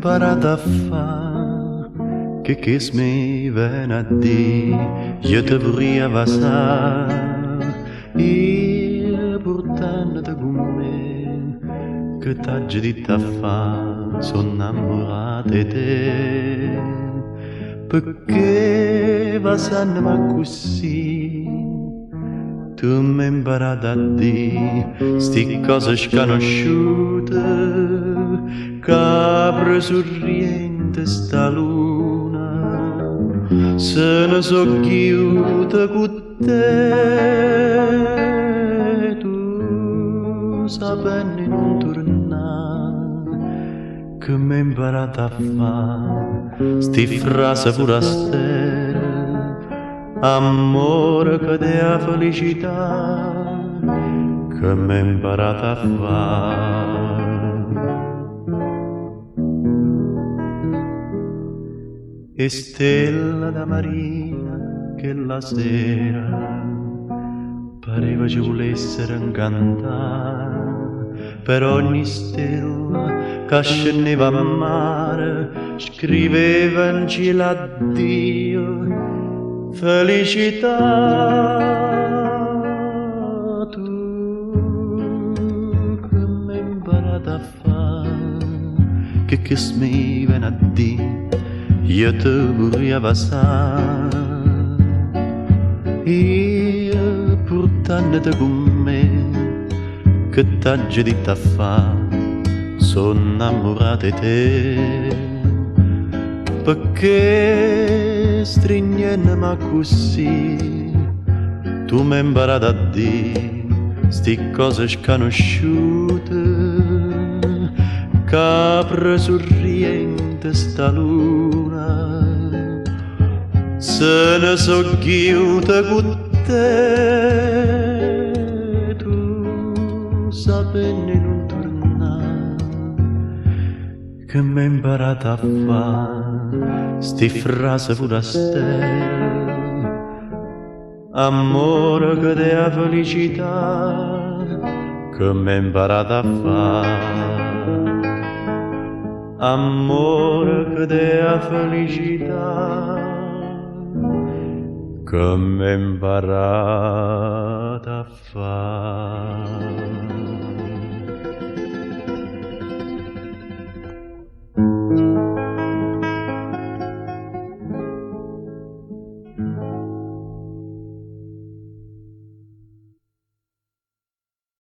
'mparato a fa', che chest me vene a di', je te vurria vasà. Io purtannete cu me, che t'aggio ditto a fa', so' 'nnammurato 'e te. Pecché vasanneme accussì, tu m'hê 'mparato a di' sti ccose scanosciute, Capri Surriento sta luna se ne so' ghiute cu te, tu sapenno 'e nun turnà, che m'hê 'mparato a fà sti frase furastere, ammore che d'è 'a felicità, che m'hê 'mparato a fà. E stella da marina chella sera pareva ce vulessero 'ncantà, per ogni stella ca scenneva a mare scriveva 'ncielo a Dio felicità. Tu che m'hê 'mparato a fà, che chest me vene a dì, je te vurria vasà. Io purtannete cu me, che t'aggio ditto a fà, so' 'nnammurato 'e te. Pecché strignenneme accussì, tu m'hê 'mparato a dì sti ccose scanosciute, Capri Surriento sta luna se ne so' ghiute cu te, tu sapenno 'e nun turnà, che m'hê 'mparato a fà sti frase furastere, ammore che d'è 'a felicità, che m'hê 'mparato a fà. Ammore che d'è 'a felicità, che m'hê 'mparato a fà.